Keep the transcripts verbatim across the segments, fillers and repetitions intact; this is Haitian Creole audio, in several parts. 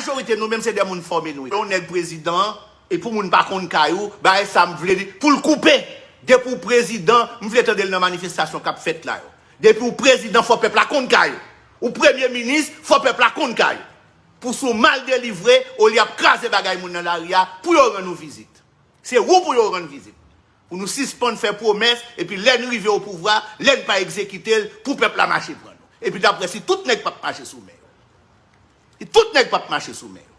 majorite nou menm se de moun fòme nou ye. Yon nèg prezidan, e pou moun pa konn kay ou, bagay sa m vle li, pou l koupe. Depi w prezidan, m vle tande l nan manifestasyon k ap fèt la yo. Depi w prezidan, fò pèp la konn kay ou. Ou premye minis, fò pèp la konn kay ou. Pou si w mal delivre, olye ap kraze bagay moun nan lari a, pou yo rann ou vizit. Se ou pou yo rann vizit. Pou nou sispann fè pwomès, epi lè n rive o pouvwa, lè n pa egzekite l, pou pèp la mache pran nou. Epi dapre si tout nèg p ap mache sou men yo. Si tout nèg p ap mache sou men yo.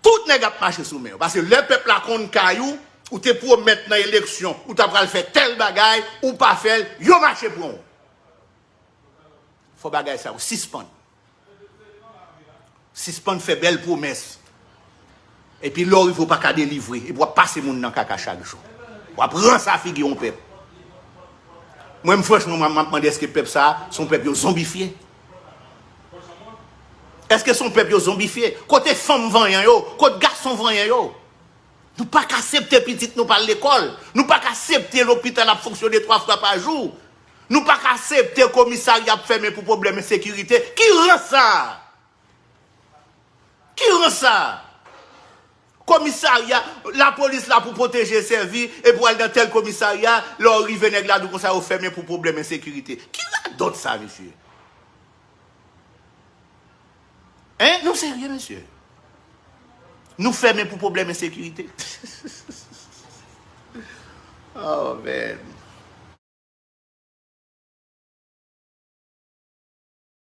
Tout nèg ap mache sou men yo. Paske lè pèp la konn kay ou, ou te pwomèt nan eleksyon, ou ta pral fè tèl bagay, ou pa fè l, yo mache pran w. Fò bagay sa yo sispann. Sispann fè bèl pwomès. Epi lè w rive w pa ka delivre. Epi w ap pase moun nan kaka chak jou. W ap ranse figi yon pèp. Mwen m franchman, mwen m ap mande èske pèp sa a, se yon pèp yo zonbifye? Èske se yon pèp yo zonbifye? Kote fanm vanyan yo? Kote gason vanyan yo? Nou pa ka aksepte pitit nou pa al lekòl. Nou pa ka aksepte lopital ap fonksyone twa fwa pa jou. Nou pa ka aksepte komisarya ap fèmen pou pwoblèm ensekirite. Ki rans sa a? Ki rans sa a? Komisarya, lapolis la pou pwoteje e sèvi, epi w al nan tèl komisarya, lè w rive nèg la di w konsa yo fèmen pou pwoblèm ensekirite. Ki radòt sa, mesye? Hein? Nou serye, mesye? Nou fèmen pou pwoblèm ensekirite? Oh, man.